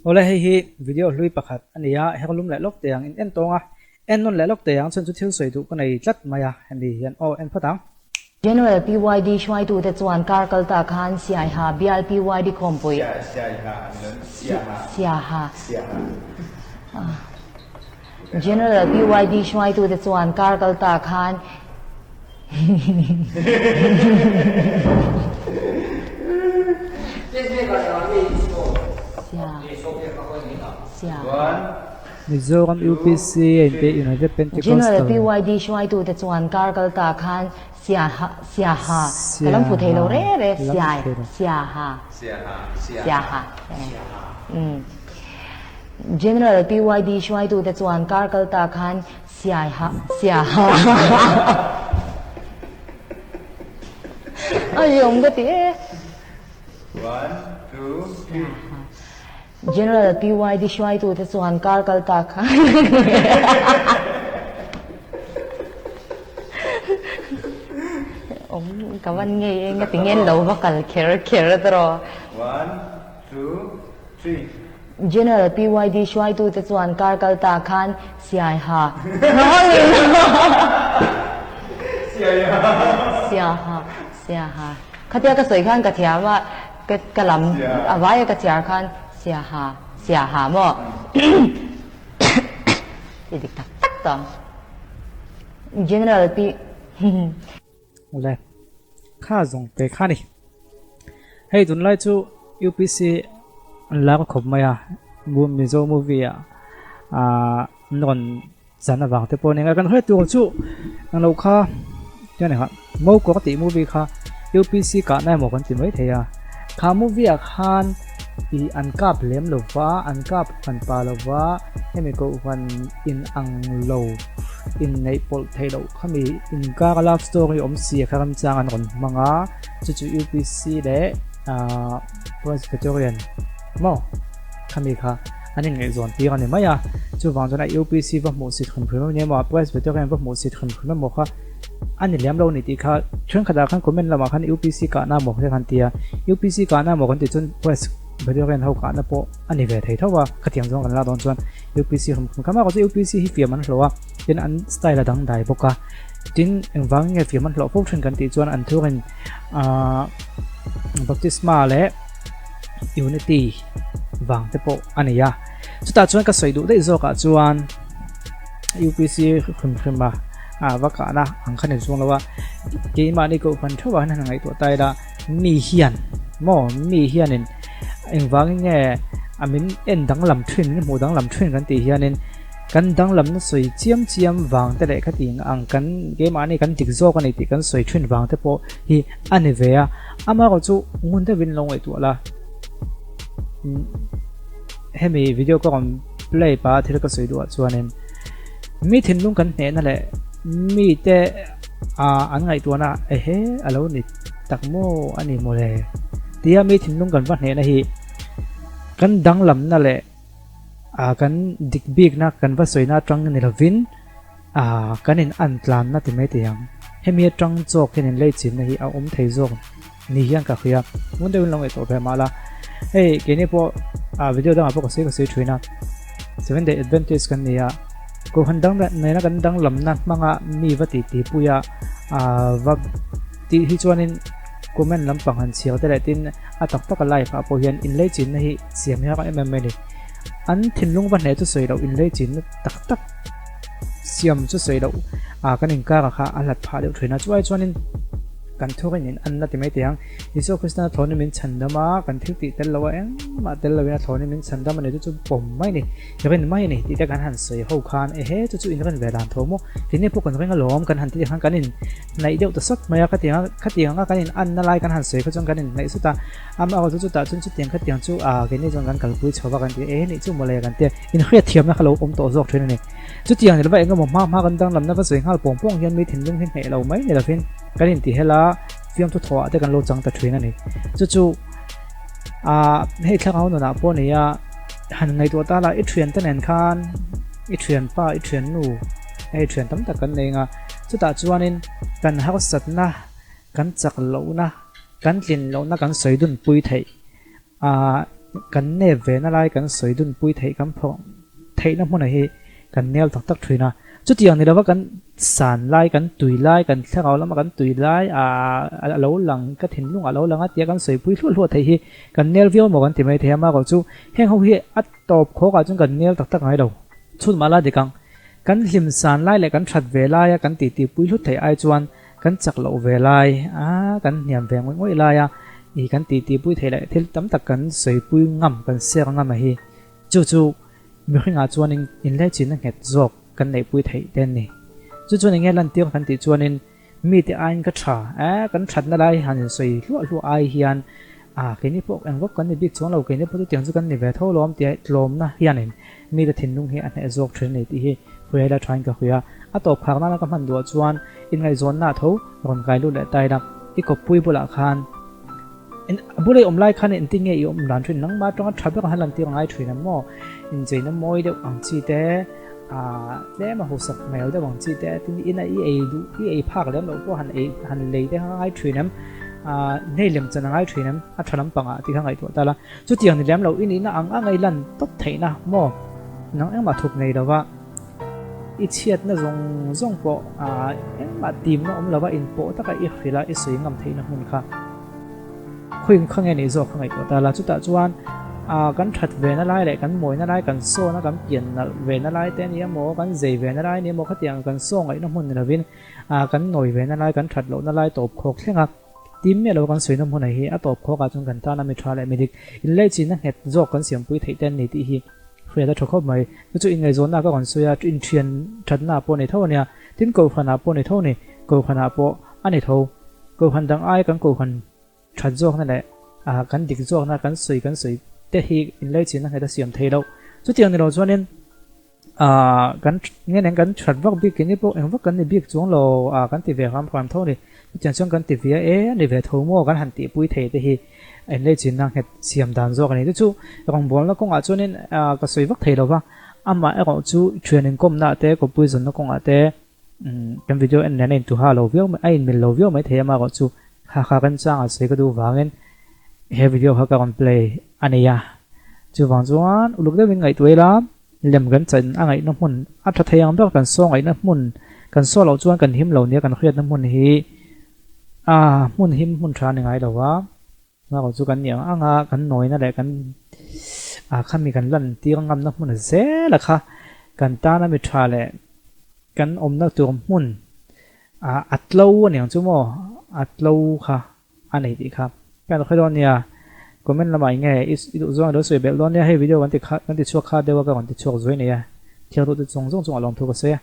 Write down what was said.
Awle hei hi video hlui pakhat a ni a, heng lum leh lawk teh ang in en tawng a, en nawn leh lawk teh ang chuan chu thil sawi duh ka nei tlat mai a, hemi hian aw en phawt ang. General PYD hruaitute chuan kar kal ta khan Siaiha bial PYD khawmpui Siaha General PYD hruaitute chuan kar kal ta khan Mizoram UPC a inpe United General Pentecostal. PYD hruaitute chuan kar kal ta khan Siaha Siaha ka lam fu thei lo re re Siai Siaha Siaha umm General PYD hruaitute chuan kar kal ta khan Siaiha Siaha A ziawm ka ti e. Siaha General PYD hruaitute chuan kar kal ta khan Awm ka van ngei e, ngati ngen lo va kal kher kher tawh. General PYD hruaitute chuan kar kal ta khan Siaiha Siaha Siaha Khatia ka sawi khan ka thiam a, ka ka lam a vaia ka chhiar khan Siaha Siaha maw Ti dik tak tak tawh ang General P. Awle kha zawng te kha ni. Hei tunlai chu UPC an lar khawp mai a, Mizo movie ah aah an rawn chan avang te pawh a ni ang a, kan hre tur chu ang lo kha chuan engah Mokawr tih movie kha UPC kahna emaw kan ti mai thei a, kha movie ah khan ih an kap lem lo va, an kap hman pa lo va, hemi kohhran in ang lo inneih pawlh theih loh khami inkar a love story awm si a kha ramchang an rawn hmang a. Chu chu UPC leh Presbyterian maw khami kha an inngaihzawn tir a ni mai a, chuvang chuan a UPC va hmuh sit hrim hrim emaw emaw Presbyterian va hmuh sit hrim hrim emaw kha a ni lem lo a ni tih kha thenkhatah khan comment lamah khan UPC kahna emaw kha kan ti a, UPC kahna emaw kan tih chuan Presbyterian ho kahna pawh a ni ve thei tho a, khatiang zawng kan lak dawn chuan UPC hrim hrim kha mah chu UPC hi fiam an hlawh a, tin an style a dangdai bawk a. Tin, engvangin nge fiam an hlawh fo thin kan tih chuan an thurin aah baptisma leh unity vang te pawh a ni a. Chutah chuan ka sawi duh daih zawkah chuan UPC hrim hrim a ah va kahna ang kha ni chuang lo a, keimahni kohhran theuhah hian han ngaihtuah ta ila mi hian maw mi hianin engvangin nge a min en danglam thin min hmuh danglam thin kan tih hianin Kan danglamna sawi chiam chiam vang te leh khatiang ang kan keimahni kan dik zawk a ni tih kan sawi thin vang te pawh hi a ni ve a, amaherawh chu ngun deuhin lo ngaihtuah la. Hemi video ka rawn play pah a thil ka sawi duhah chuanin mi thinlung kan hnehna leh mite an ngaihtuahna ehe a lo ni tak maw a ni mawle tia mi thinlung kan va hnehna hi kan danglamna leh Ah kan dik bikna kan va sawina atang ni lovin ah kan in an tlanna ti mai thei ang. Hemi atang chawk hian in leichinna hi a awm thei zawk ni hian ka hria. Ngun deuhin lo ngaihtuah ve mah la. Hei keini pawh ah video dangah pawh ka sawi ka sawi thin a. Seventh Day Adventist kan ni a, Kohhran dang nena kan danglamna hmanga mi va tih tihpui a ah va tih hi chuanin comment lampang han chhiar te leh tin a tak tak a live ah pawh hian inleichinna hi siam hi a em em mai a ni. An thinlung va hneh chu sawi loh inleichinna tak tak siam chu sawi loh ah kan inkar ah kha a hlat phah deuh thin a chuai chuanin kan thurin in an la ti mai thei ang. Isua Krista a thlawnin min chhandam a, kan thil tih tel lo a engmah tel loin a thlawnin min chhandam a ni chu chu pawm mai a ni. Rin mai a ni tih te kan han sawi ho khan ehe chu chu inrin ve dan tho maw tinge pawh kan ring alawm kan han ti khan kan in hnaih deuh ta sawt mai a khatiang a khatiang anga kan in anna lai kan han sawi kha chuan kan in hnaih sawt a amaherawh chu chutah chuan chutiang khatiang chu ah keini chuan kan kalpui chho va kan ti ehe nih chu mawle kan tia inhriatthiamna kha lo awm tawh zawk thin a ni chutiang ni lova engemaw hma hma kan danglamna va sawi nghal pawng pawng hian mi thinlung hi hneh lo mai ni lovin kan inti hel a fiamthu thawh ah te kan lo chang ta thin a ni chu chu ah hei thlarau nunah pawh a ni a. Han ngaihtuah ta la, i thiante nen khan i thianpa, i thiannu, hei thian tam tak kan nei anga, chutah chuanin kan harsatna, kan chak lohna, kan tlin lohna kan sawi dun pui theih. Aaa Kan nep ve na lai kan sawi dun pui theih kan phawrh theihna hmuna hi kan nel tak tak thin a. Chutiang ni lova kan san lai, kan tui lai, kan thlarau lama kan tui lai a lo lang, ka thinlung a lo lang a tia kan sawi pui hluah hluah theih hi kan nel viau maw kan ti mai thei a. Amaherawhchu heng ho hi a tawp khawk ah chuan kan nel tak tak ngai lo. Chhun mah la dik ang, kan hlim san lai leh kan that ve laia kan titi pui hlut theih ai chuan kan chak loh ve lai a, kan hniam ve ngawih ngawih laia ih kan titi pui theih leh thil tam tak kan sawi pui ngam, kan ser ngam a hi. Chu chu mihringah chuanin inlehchinna nghet zawk kan neihpui theih te an ni. Chu chuan enge lantir kan tih chuanin mite aiin ka tha e, kan thatna lai han insawi hluah hluah ai hian a keini pawh eng vak kan ni bik chuang lo, keini pawh chutiang chu kan ni ve tho lawm tia tlawmna hianin mite thinlung hi a hneh zawk thin a ni tih hi hruai la thain ka hria. A tawp khak nana ka hman duah chuan inngaihzawnna tho rawn kai lut leh ta ila, i kawppui bulah khan A bula i awm lai khan engtin nge i awm dan thin? Nangmah atanga tha ber han lantir ngai thin ang maw? Incheina mawi deuh ang chi te, ah tlem a hausak hmel deuh ang chi te, tin ina i ei duh, i ei phak lem loh pawh han ei, han lei te kha ngai thin em? Ah nei lem chan a ngai thin em? A tha lampangah tih kha ngaihtuah ta la. Chutiang ni lem lo, i nihna ang ang a i lan tawp theihna maw? Nang engmah thup nei lova. I chhiatna zawng zawng pawh engmah timna awm lova inpawh taka i hrilh a, i sawi ngam theihna hmun kha khawiin kha nge nih zawk kha ngaihtuah ta la. Chutah chuan kan that vena lai leh kan mawina lai, kan sawna kan pian nalh vena lai te a ni emaw, kan zei vena lai a ni emaw khatiang kan saw ngaihna hmun ni lovin kan nawi vena lai, kan that lohna lai tawp khawk thleng a, tim miah lo kan sawina hmunah hi a tawp khawkah chuan kan tana mi tha leh mi dik inlaichinna nghet zawk kan siampui theih te an ni tih hi Hriat a tha khawp mai. Chu chu inngaihzawnna ka rawn sawi a, inthian thatna pawh a ni tho a nia. Tin, Kohhranah pawh a ni tho a ni. Kohhranah pawh a ni tho. Kohhran dang aia kan Kohhran that zawkna leh kan dik zawkna kan sawi kan sawi te hi inlaichinna nghet a siam thei loh. Chutiang ni lo chuanin kan nge nen kan that vak bik keini pawh eng vak kan ni bik chuang lo kan ti ve hram hram tho a ni. Chutiang chuan kan ti ve a, e a ni ve tho maw kan han tihpui thei te hi. Inlaichinna nghet siam dan zawk a ni. Chu chu rawngbawlna kawngah chuanin ka sawi vak thei lo va, amah erawh chu thian inkawmna te, kawppui zawnna kawngah te kan video en nen a intuha lo viau mai, a inmil lo viau mai thei a, amaherawh chu kha kha remchanga sawi ka duh vangin he video kha ka rawn play a nei a. Chuvang chuan uluk deuhin ngaihtuah ila, lem kan chan a ngaihna hmun a tha thei ang ber kan saw ngaihna hmun kan saw loh chuan kan him lo nia kan hriatna hmun hi A hmun him hmun tha a ni ngai lo a, ngaw chu kan ni ang ang a, kan nawina leh kan a khami kan lan tir ngamna hmun zel a kha kan tana mi tha leh kan awmna tur hmun a a tlo a ni ang chu maw a tlo kha a nei tih kha kan hre dawn nia comment lamah eng nge i duh zawng ilo sawi belh dawn nia hei video kan ti kha kan ti chhuak kha deuh a ka rawn ti chhuak zuai nei a thiang duh te zawng zawng chungah lawmthu ka sawi a.